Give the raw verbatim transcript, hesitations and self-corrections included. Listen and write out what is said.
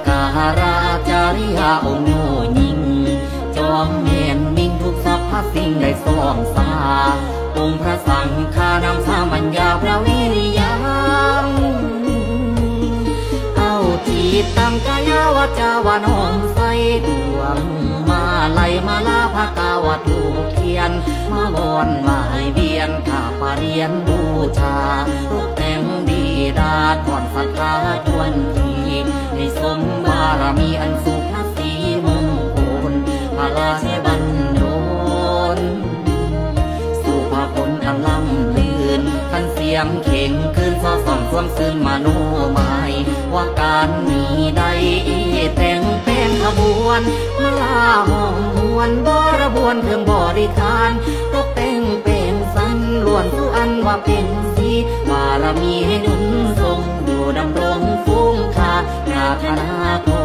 กาหาราจาริยาองค์โยยิ่ง จอมแม่นมิ่งทุกสรรพสิ่งได้สองสา องค์พระสังฆานำสามัญญาพระวิริยัง เอาจิตตังกายวาจาวาน้อมใส่ดวง มาลัยมาลาพระกาวัตถุเทียน มาวอนมาให้เวียนข้าปาเรียนบูชา ตกแต่งดีดาดก่อนศรัทธาทวนที ให้สมบารมีอันสุภาษีมงคล พระราชบัญดล สุภาพลอันล้ำเลิน ขันเสียงเข่งคืนสอดส่องสวงซื่นมโนมาย ว่าการนี้ได้แต่งแปลงขบวน มาลาห้องมวลบรบวนเครื่องบริการ ตกแต่งเป็นสันล้วนสุอันว่าเป็นสี บารมีให้หนุนทรงอยู่ดำรงฟุ้งค่า ปรารถนาขอ